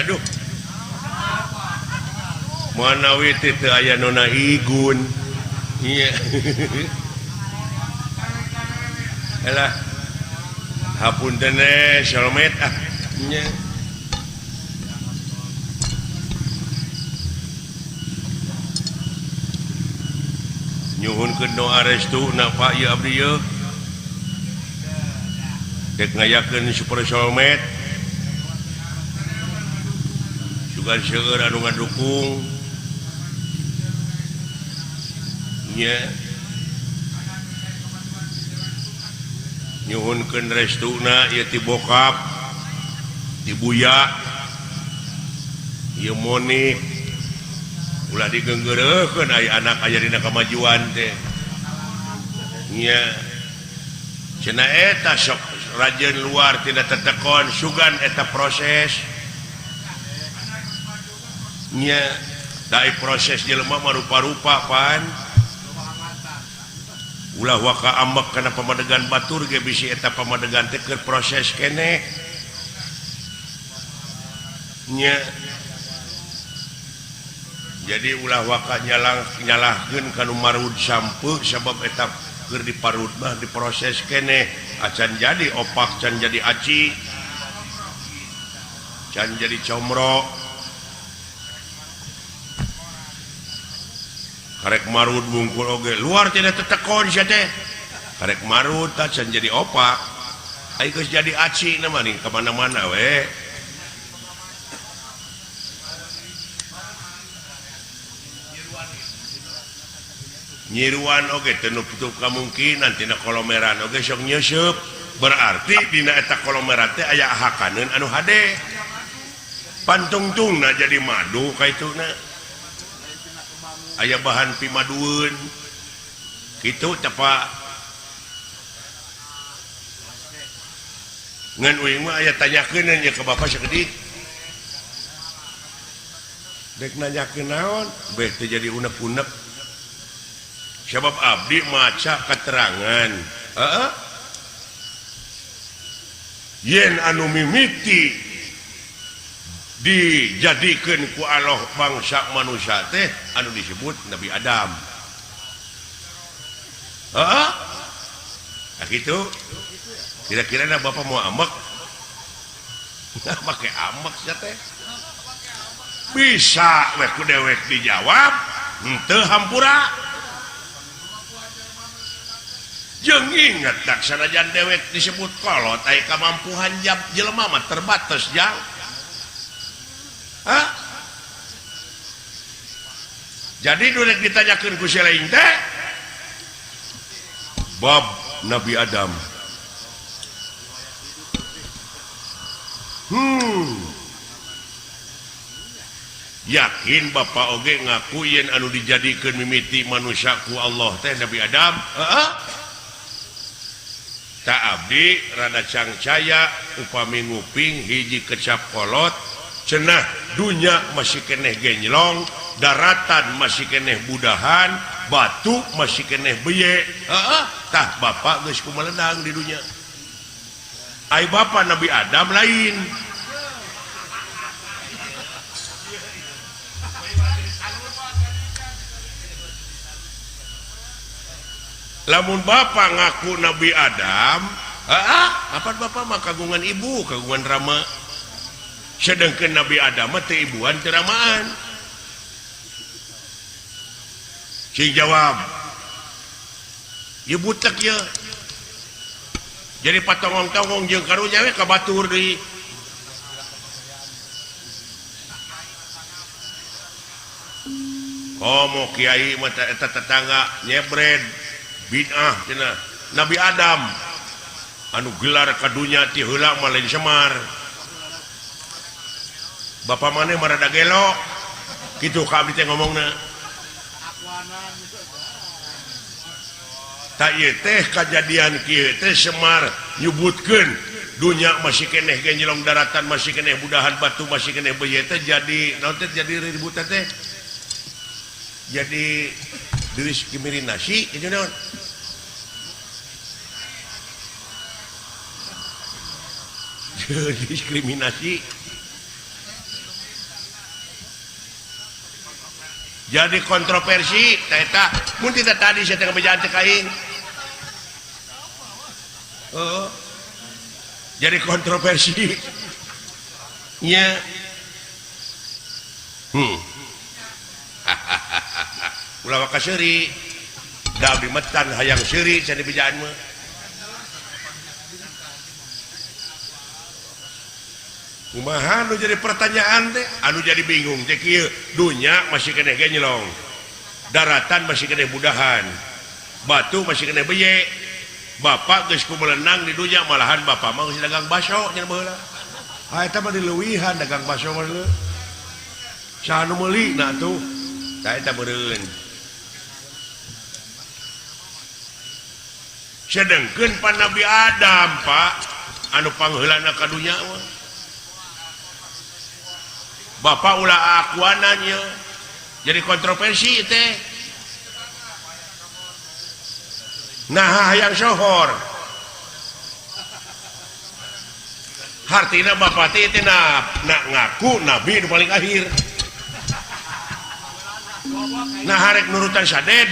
Aduh manawi teh teu aya nona igun. Iya. Alah. Hapunten Salomet ah. Nya. Nyuhunkeun doa restu na Pak ieu abdi ieu. Dek ngayakeun Super Solmet. Sugan seueur anu ngadukung. Nya. Nyuhunkeun restuna ieu ti bokap, ti buya, ieu Monik. Ulah digeunggeureukeun aya anak aya dina kamajuan teh. Nya. Cenah eta sok rajin luar tidak tetekon sugan eta proses. Nya, da proses jelema mah rupa-rupa pan. Ulah waka ambek kana pamadegan batur ge bisi eta pamadegan teh keur proses keneh. Nya. Jadi ulah waka nyalahkeun ka nu marud sampeu sabab eta keur diparud mah diproses keneh acan jadi opak, can jadi aci, can jadi comro. Karek marud bungkul oge luar tidak tetekon sia teh. Karek marud tah can jadi opak. Ai geus jadi aci na mah nih ka mana-mana we. Nyiruan oge teu nutup kamungkinan tina kolomeran oge sok nyeuseub. Berarti dina eta kolomeran teh aya hakaneun anu hade. Pantungtungna jadi madu kaituna. Aya bahan pimadueun. Kitu teh Pak. Ngan uing mah aya tanyakeun nya ka bapak sakedik. Dek nanyakeun naon? Beh teu jadi unek-unek. Sebab abdi maca keterangan. Heeh. Yen anu mimiti dijadikeun ku Allah bangsa manusia teh anu disebut Nabi Adam. Heeh. Nah kitu. Kira-kira na bapak mau ambek? Nah, make ambek sia teh. Bisa we ku dewek dijawab, henteu hampura. Jeung inget tak sanajan dewek disebut kolot aya kamampuhan jam jelema mah terbatas jang. Hah? Jadi nu rek ditanyakeun ku si lain teh bab Nabi Adam. Yakin bapak oge ngaku yen anu dijadikeun mimiti manusia ku Allah teh Nabi Adam? Heeh. Tak abdi rada cangcaya upami nguping hiji kecap kolot cenah dunya masih keneh genjlong, daratan masih keneh budahan, batu masih keneh beye. Heeh, tah bapak geus kumaledang di dunya. Ai bapak Nabi Adam lain. Lamun bapak ngaku Nabi Adam, heeh, apa bapak mah kagungan ibu, kagungan rama. Sedangkan Nabi Adam mah teu ibuan teu ramaan. Cing jawab. Ieu butek ieu. Jadi patongong-tongong jeung karunya we ka batur deui. Komo kiai mah eta tetangga nyebred bid'ah cenah. Nabi Adam anu gelar ka dunya ti heula mah lain Semar. Bapa maneh mah rada gelo. Kitu ka abdi teh ngomongna. Tak ieu teh kajadian kieu teh Semar nyebutkeun dunya masih keneh genjelong daratan masih keneh budahan batu masih keneh beuye teh jadi naon teh jadi ribut teh. Jadi diskriminasi itu naon? Diskriminasi. Jadi kontroversi eta mun tidak tadi saya tengah bejaan cek aing. Oh. Jadi kontroversi. Nya. Ulah waka seuri. Da abdi metan hayang seuri cenah bejaan mah. Kumaha nu jadi pertanyaan teh anu jadi bingung teh kieu dunya masih keneh genyelong daratan masih keneh budahan batu masih keneh beye bapak geus kumelenang di dunya malahan bapak mah geus dagang baso nya baheula ha eta mah dileuwihan dagang baso mah leuh saha nu meuli na atuh tah eta beureun sedengkeun pan Nabi Adam Pak anu pangheulana ka dunya mah Bapak ulah akuananya jadi kontroversi teh nah hayang sohor hartina bapak teh teh na ngaku nabi nu paling akhir nah harek nurutan saded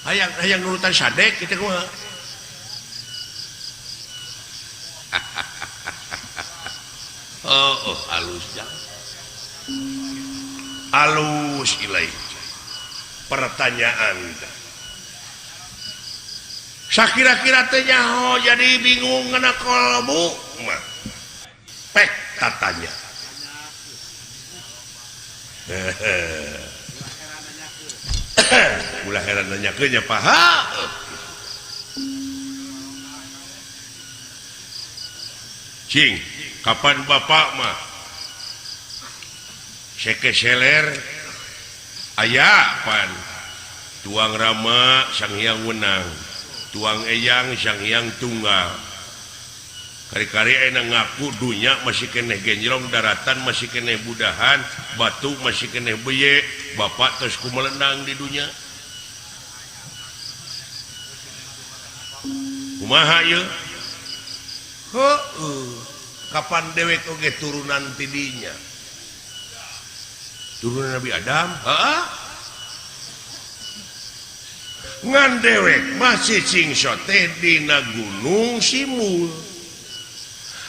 hayang hayang nurutan sadek kitu kumaha. Oh, halus jang. Halus ilai. Pertanyaan. Sakira-kira teh nyaho jadi bingung ngena kolbu mah. Pek tatanya. Ulah heran nanyakeun nya paha. Cing, kapan bapak mah sekeseler aya pan tuang Rama Sang Hyang Wenang tuang Eyang Sang Hyang Tunggal kari-kari enak ngaku dunya masih keneh genjrong daratan masih keneh budahan batu masih keneh beye bapak terus kumelenang di dunya kumaha ieu heueuh kapan dewek oge turunan tidinya turunan Nabi Adam heeh ngan dewek masih cingso teh dina gunung Simul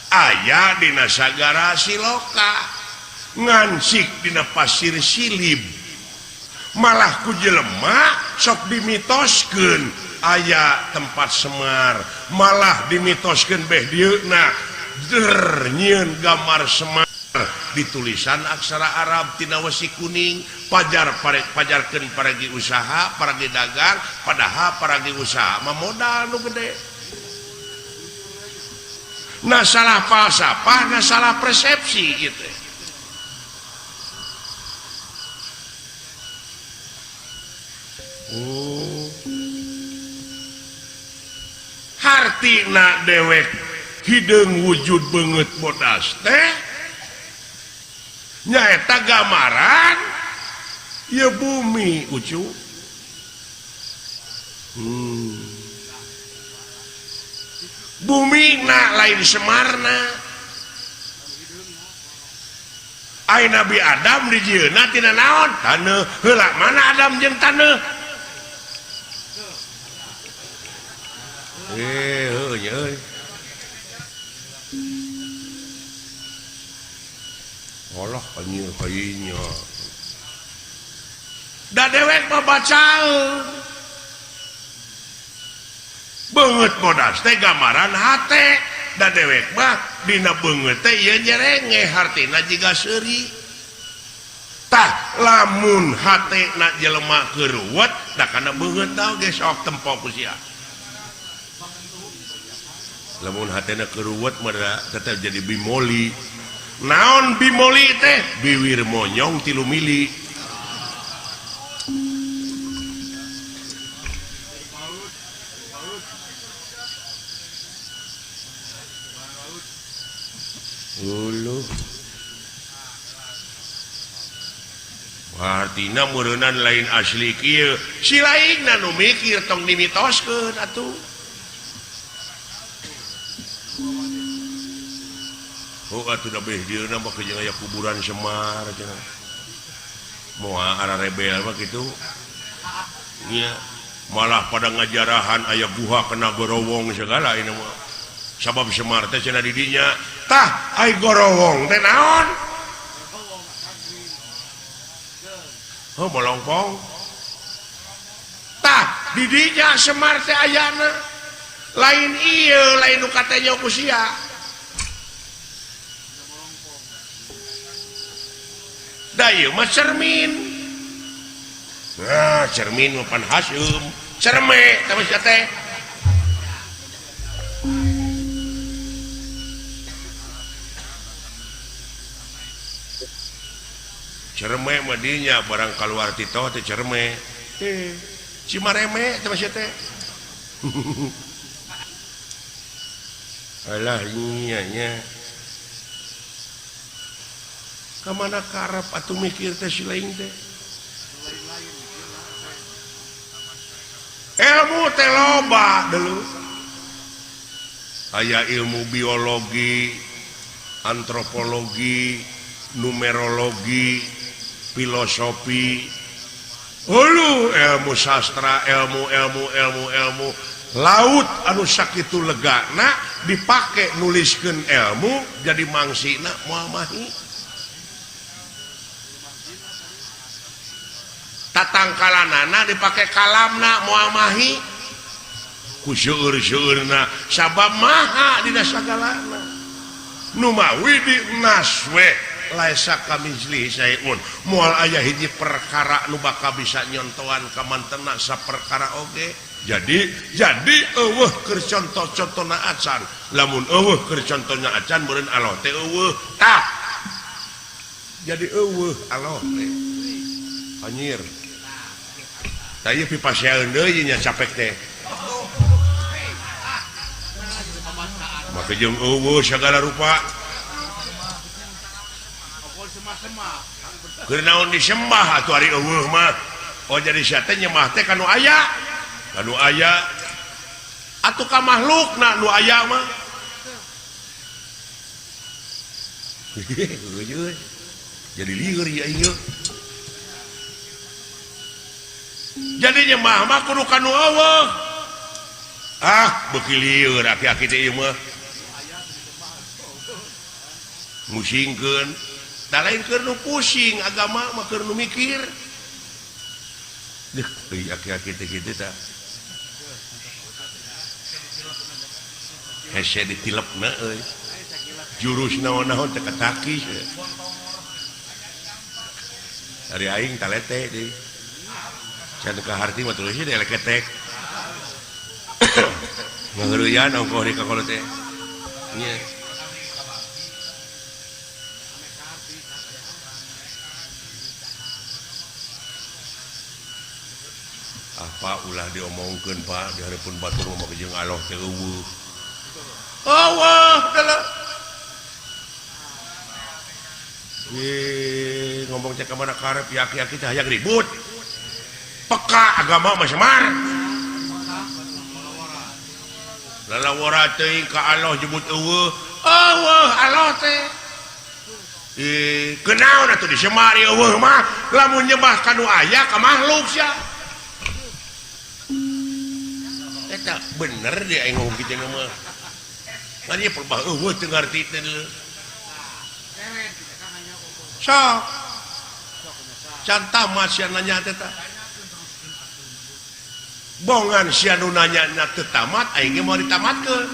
aya dina sagara Siloka ngansik dina pasir Silib malah ku jelema sok dimitoskeun aya tempat Semar malah dimitoskeun beh dieuna der nyieun gambar Semar ditulisan aksara Arab tina wesi kuning pajar pajarkeun paragi usaha paragi dagang padahal paragi usaha mah modal nu gede nah salah falsafah nah salah persepsi gitu. Oh hartina dewek hideung wujud beungeut bodas teh nyaeta gambaran ieu bumi ucu. Bumi na lain Semarna ai Nabi Adam dijieunna tina naon taneuh heula mana Adam jeung taneuh heuh nya euy Allah anjir kayanya da dewek mah bacaeun beungeut bodas teh gambaran hate da dewek mah dina beungeut teh ieu nyerenge hartina jiga seuri tah lamun hatena jelema keuruwet da kana beungeut tah ge sok tempo ku sia lamun hatena keuruwet mah tetep jadi bimoli naon bimoli teh biwir monyong 3 mili Uluh. Artina meureunnan lain asli kieu. Si lainna nu mikir tong dimitoskeun atuh. Oh atuh da beh dieuna mah jeung aya kuburan Semar cenah. Moal ara rebel mah kitu. Nya malah pada ngajarahan aya guha kena gorowong segala ini mah. Sabab Semar teh cenah di dinya. Tah ai gorowong teh naon? Oh bolongpong. Tah di dinya Semar teh ayana. Lain ieu lain nu katanya ku sia. Da ieu mah cermin. Nah, cermin mah pan haseum. Cerme teh mah sia teh. Cerme mah dinya barang kaluar ti teh cerme. Cimareme teh mah sia teh. Alah nya nya. Ka mana karep atuh mikir teh si lain teh. Ilmu teh loba dulu. Aya ilmu biologi, antropologi, numerologi, filosofi, hulu ilmu sastra, ilmu ilmu ilmu ilmu laut anu sakitu legana dipake nuliskeun ilmu jadi mangsina moal mahi. Tatangkalanana dipake kalamna moal mahi. Ku seueur-seueurna sabab maha dina sagalana. Nu mawi di naswe laisa kamitslihi syai'un. Moal aya hiji perkara nu bakal bisa nyontoan ka mantena saperkara oge. Jadi eueuh keur contoh-contona acan. Lamun eueuh keur contohna acan meureun Allah teh eueuh. Tah. Jadi eueuh Allah teh. Anjir. Tah ieu pipaseun deui nya capek teh. Make jeung eueuh sagala rupa. Keur naon disembah atuh ari eueuh mah. Oh jadi sia teh nyembah teh ka nu aya. Ka nu aya. Atuh ka makhlukna nu aya mah. Jadi lieur ieu ieu. Jadi nyembah mah kudu ka nu eueuh. Ah, beuki lieur aki-aki teh ieu mah. Musingkeun. Da lain keur nu pusing agama mah keur nu mikir. Deuh, euy aki-aki teh kitu tah. Hese ditilepna euy. Jurus naon-naon teh katakis. Ari aing talete deui. Can ka harti mah tulis deui leketek. Ngaheureuyan ongkoh di kakolot teh. Nya. Apa ulah diomongkeun Pak di hareupeun batur mah jeung Allah teh eueuh. Eueuh deuleu. Ih, ngomong teh ka mana karep yaki-yaki teh hayang ribut. Peka agama mah Semar. Lalawara teuing ka Allah jebut eueuh. Eueuh Allah teh. Ih, kunaon atuh disemar eueuh mah lamun nyembah ka nu aya ka makhluk sia. Eta bener dia aing ngomong kitu mah. Ngan ieu perbah eueuh teu ngarti teh deuleu. Sok. Can tamat sia nanya teh tah. Bongan sia nu nanya nya teu tamat aing ge moal ditamatkeun.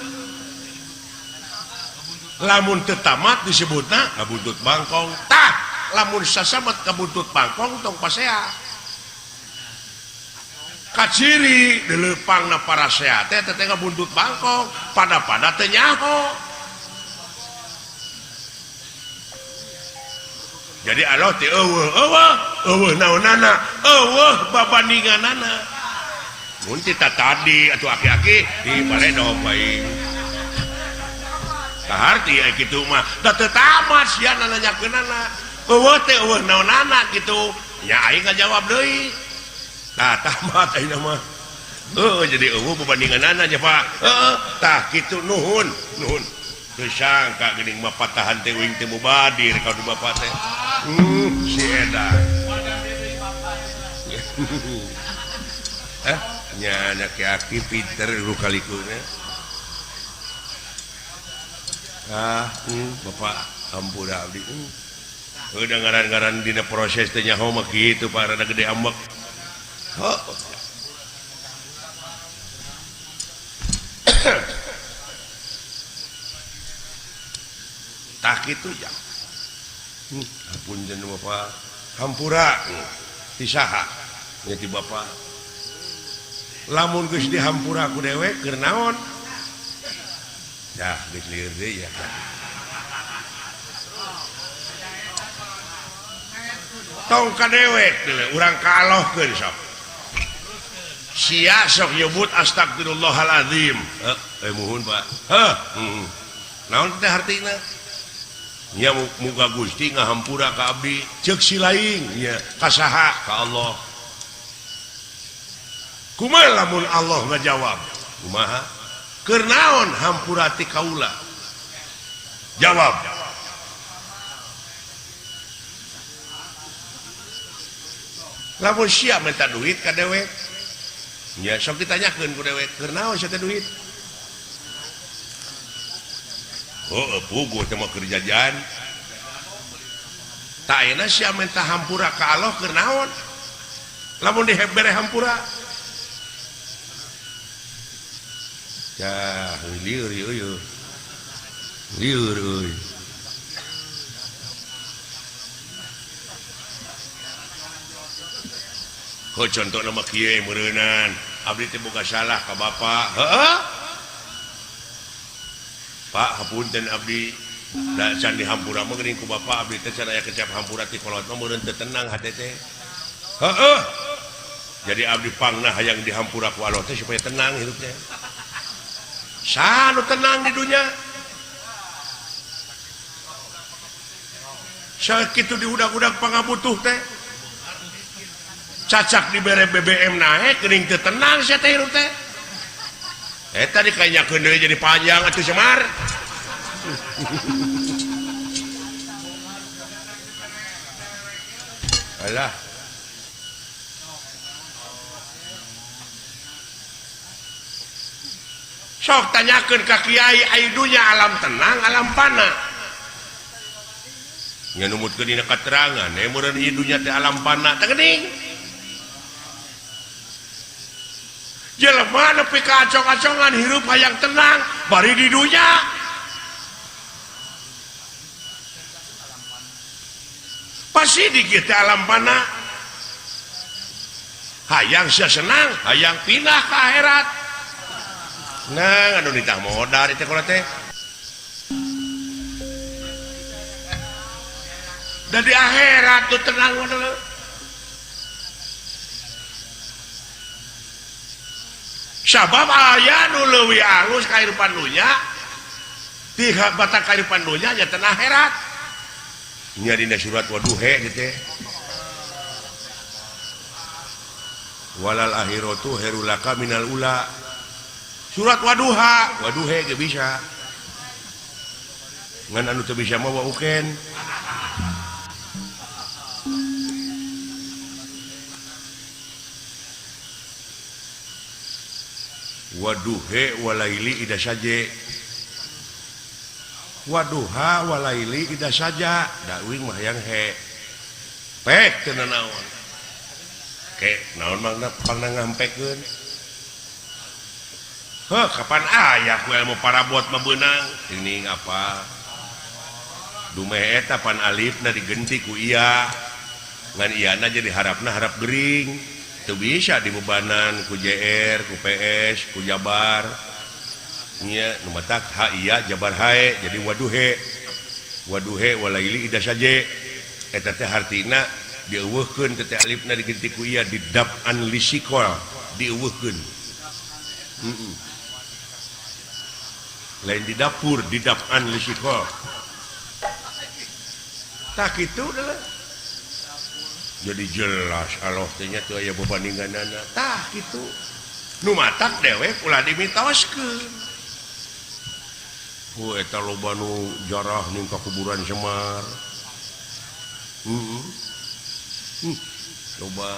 Lamun teu tamat disebutna kabuntut bangkong. Tah, lamun sasamet kabuntut bangkong tong pasea. Kaciri dileupangna parasea teh teh ngabuntut bangkong, pada-pada teu nyaho. Jadi Allah teh eueuh eueuh eueuh naonana eueuh babandinganana. Mun ti tadi atuh aki-aki di baledog bae. Kaharti aya kitu mah da teu tamat sia nanyakeunana. Eueuh teh eueuh naonana kitu. Ya aing ngajawab deui. Tah tamat ayeuna mah. Heuh jadi eueuh perbandinganana nya Pak. Heeh, tah kitu nuhun, nuhun. Teu sangka geuning mah patahan teh uing teh mubadir ka du bapak teh. Si eta. Eh, nya nya ki pinter lu kalikuna. Ah, bapak ampura abdi. Udah ngaran-ngaran dina proses teh nyaho mah kitu Pak, rada gede ambek. Heuh. Tah kitu ja. Ampun bapak. Hampura ti saha? Nya ti bapak. Lamun geus dihampura ku dewek keur naon? Dah geus lieur deui ya. Tong ka dewek urang kalohkeun sok. Sia sok nyebut astagfirullahalazim. Heuh, muhun Pak. Heuh, naon teh hartina? Nya muga Gusti ngahampura ka abdi, ceuk si laing nya ka saha? Ka Allah. Kumaha lamun Allah ngajawab? Kumaha? Keur naon hampura ti kaula? Jawab. Lamun sia minta duit ka dewek, nya sok ditanyakeun ku dewek, keur naon sia teh duit? Heuh, puguh teh mah keur jajan. Tah ayeuna sia minta hampura ka Allah keur naon? Lamun dibere hampura. Yah, lieur ieu. Lieur euy. Heuh, contohna mah kieu meureunan. Abdi teh boga salah ka bapak. Heueuh. Pak, hapunten abdi. Da can dihampura mah geuning ku bapak abdi teh can aya kecap hampura ti kolot mah meureun teu tenang hate teh. Heueuh. Jadi abdi pangna hayang dihampura ku Allah teh supaya tenang hirup teh. Saha nu tenang di dunya? Sakitu diudag-udag pangabutuh teh. Cacak dibere BBM naek geuning teu tenang sia teh hirup teh. Eta dikanyakeun deui jadi panjang atuh Semar. Alah. Sok tanyakeun ka kiai ai dunya alam tenang alam pana. Nya numutkeun dina katerangan meureun ieu dunya teh alam pana teh geuning. Jelema nepi ka acong-acongan hirup hayang tenang bari di dunya. Pasti dikit teh alam pana. Hayang sia senang, hayang pindah ka akhirat. Nah, anu ditah modar teh kula teh. Da di akhirat tuh tenang mah. Sabab aya nu leuwih alus kahirupan dunya, ti batak kahirupan dunya nya teh akhirat. Nya dina surat Waduhe teh. Walal akhiratu khairul laka minal ula. Surat Waduha, Waduhe ge bisa. Ngan anu teu bisa mah wauken. Waduhe walaili ida saje. Waduha walaili ida saja. Da uing mah hayang he. Pek teu nanaon. Ke naon mangna pangna ngampekeun. Heuh, kapan aya ku ilmu parabot mah beunang? Ini apa? Dumeh eta pan alifna digenti ku iya. Ngan iyana jadi harapna harap gering. Teu bisa dibebanan ku JR, ku PS, ku Jabar. Nya nu matak ha iya Jabar hae jadi waduhe. Waduhe walaili ida saje. Eta teh hartina dieuweuhkeun teh alifna digenti ku iya didap'an lisikol dieuweuhkeun. Lain di dapur didap'an lisikol. Tak kitu adalah. Jadi jelas Allah teh nya teu aya bebandinganana. Tah kitu. Nu matak dewek ulah dimitoskeun. Ku eta loba nu jarah ning ka kuburan Semar. Loba.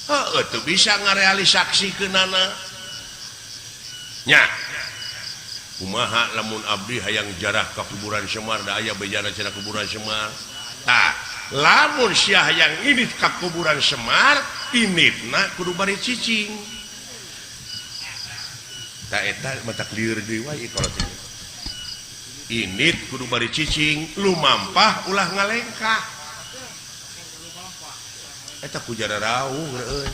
Heuh teu bisa ngarealisaksikeunana. Nya. Kumaha lamun abdi hayang jarah ka kuburan Semar da aya bejana cenah kuburan Semar. Tah, lamun sia hayang indit ka kuburan Semar, inditna kudu bari cicing. Tah eta matak lieur deui wae kolot teh. Indit kudu bari cicing, lumampah ulah ngalengkah. Eta ku jararauh euy.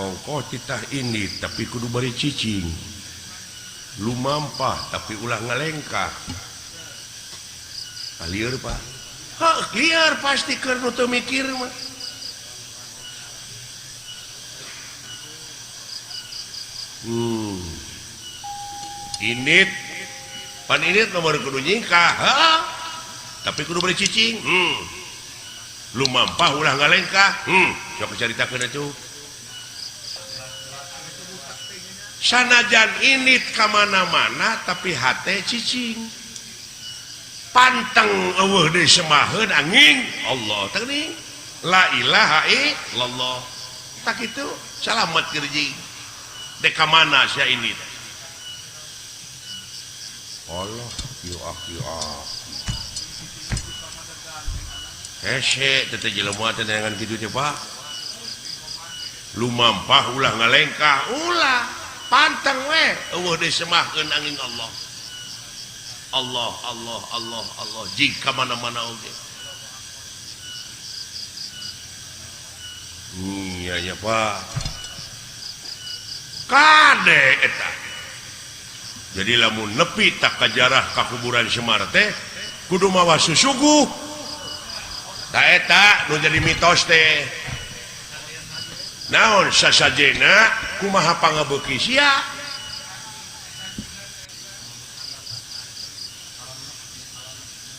Ongkoh titah indit tapi kudu bari cicing. Lumampah tapi ulah ngalengkah. Ah, lieur Pak. Heuh, lieur pasti keur nu teu mikir mah. Indit pan indit nomor kudu nyingkah, heuh. Tapi kudu bari cicing. Lumampah ulah ngalengkah. Sok caritakeun atuh. Sanajan indit ka mana-mana tapi hate cicing. Panteng eueuh deui semaheun angin Allah teh geuning. La ilaha illallah. Tak kitu salamet keur jeung. Dek ka mana sia indit? Allah kieu ah kieu ah. Hese teh teh jelema teh neangan kitu teh Pak. Lumampah ulah ngalengkah, ulah panteng we eueuh deui semahkeun angin Allah. Allah Allah Allah Allah jika mana-mana oge. Iya ya Pak. Kade eta. Jadi lamun nepi tak kajarah ka kuburan Semar teh kudu mawa susuguh. Ta eta nu jadi mitos teh. Naon sasajena kumaha pangabeuki sia?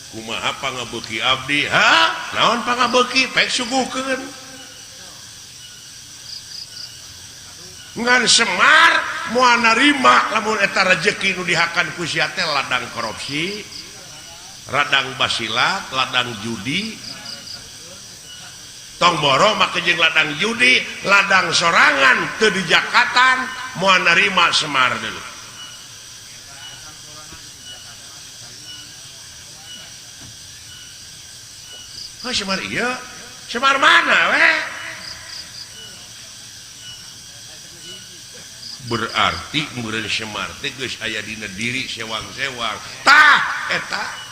Kumaha pangabeuki abdi? Ha? Naon pangabeuki? Pek suguhkeun. Ngan Semar moal narima lamun eta rejeki nu dihakan ku sia teh ladang korupsi, ladang basilat, ladang judi. Tong boro make jeung ladang judi, ladang sorangan teu dijakatan moal narima Semar deui. Heuh Semar ieu, Semar mana we? Berarti meureun Semar teh geus aya dina diri sewang-sewang. Tah eta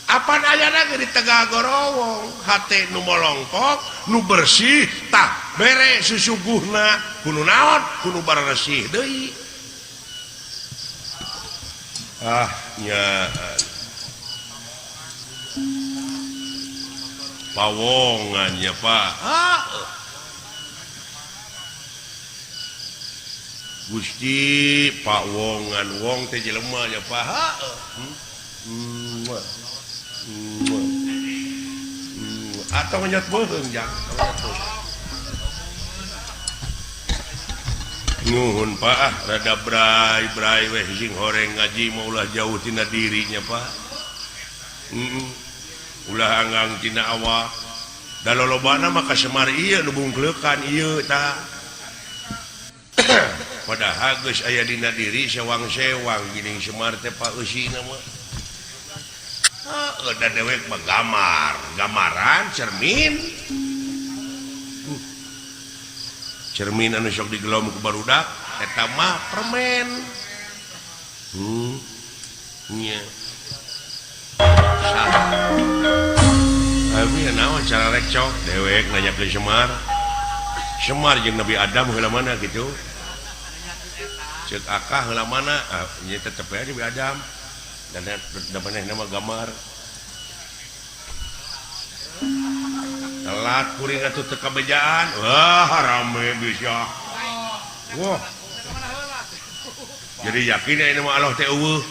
apan ayana ge di Tegal Gorowong, hate nu molongkok, nu bersih, tah bere susuguhna kudu naon, kudu baresih deui. Ah nya pawongan nya Pak. Ah. Gusti pawongan wong teh jelema nya Pak. Atau ngenyot beuheung jang. Nuhun Pak, ah rada brai-brai weh sing horeng ngaji mah ulah jauh tina dirinya Pak. Ulah anggang tina awak. Da lolobana mah ka Semar ieu nu bungkleukan ieu tah. Padahal geus aya dina diri sewang-sewang geuning Semar teh Pak eusina mah. Heuh, da dewek mah gamar, gambaran cermin. Cermin anu sok digelom ku barudak eta mah permen. Nya. Abi naon cara rekcok dewek nanya ke Semar. Semar jeung Nabi Adam heula mana kitu? Ceuk akah heula mana? Ah, nya tetep aya Nabi Adam. Dan da manehna mah gambar. Telat kuring atuh teu kabejaan. Wah, rame bisa. Wah. Jadi yakin aya mah Allah teh eueuh.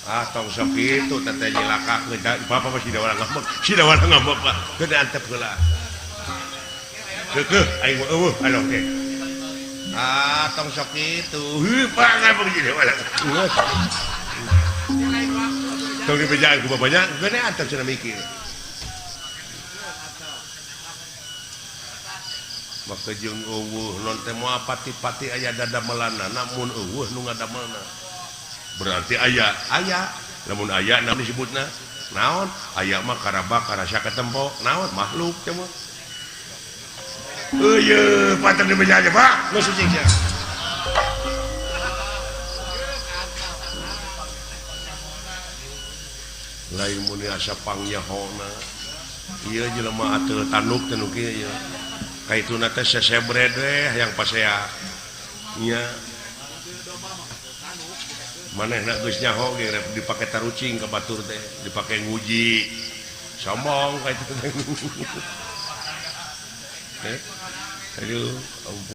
Ah tong sok kitu teteh nyilakakeun bapak mah sida wala ngambek. Sida wala ngambek Pak. Keun antep heula. Keukeuh aing mah eueuh aloh teh. Ah tong sok kitu. Heuh Pak ngambek sida wala. Tong dibejaan ku bapaknya, geus antep cenah mikir. Maka jeung eueuh non teh moal pati-pati aya dadamelanna namun eueuh nu ngadamelna. Berarti aya, aya. Lamun aya naon disebutna? Naon? Aya mah karaba karasa katempo, naon makhluk teh mah. Eueuh, pantes dibejaan Pak. Geus suci sia. Lain mun asa pangyahona. Ieu jelema ateul tanduk teh nu kieu ieu. Kaituna teh sesebred we hayang pasea. Nya. Manehna geus nyaho ge rek dipake tarucing ka batur teh, dipake nguji. Sombong ka itu teh. Aduh, ampun.